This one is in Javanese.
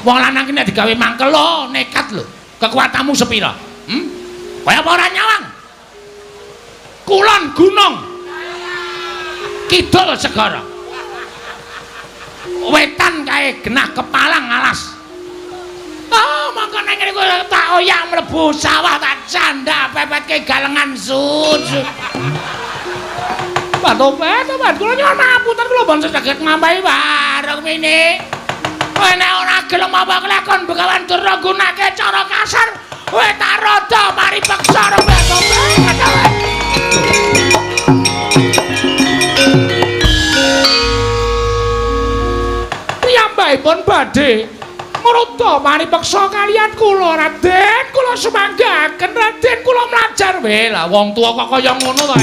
Wong lanang ki nek digawe mangkel lho, nekat lho. Kekuatanmu sepira? Hmm? Kaya apa ora nyawang? Kulon gunung. Kidul segara. Wetan kae genah kepalang alas. Oh, mongko nang ngene kuwi tak oyak mlebu sawah tak candak pepetke galengan sut. Pak Tobat, Tobat, kula nyuwun pangapunten kula mboten saged nglampahi bareng mene. Kowe nek ora gelem apa kelakon Begawan Durna gunake cara kasar, kowe tak rada mari peksa karo Mbah Tobat. Piyambakipun badhe ngruda paripeksa kaliyan kula Raden, kula sumanggaken Raden, kula mlajar. Weh, lah wong tuwa kok kaya ngono to.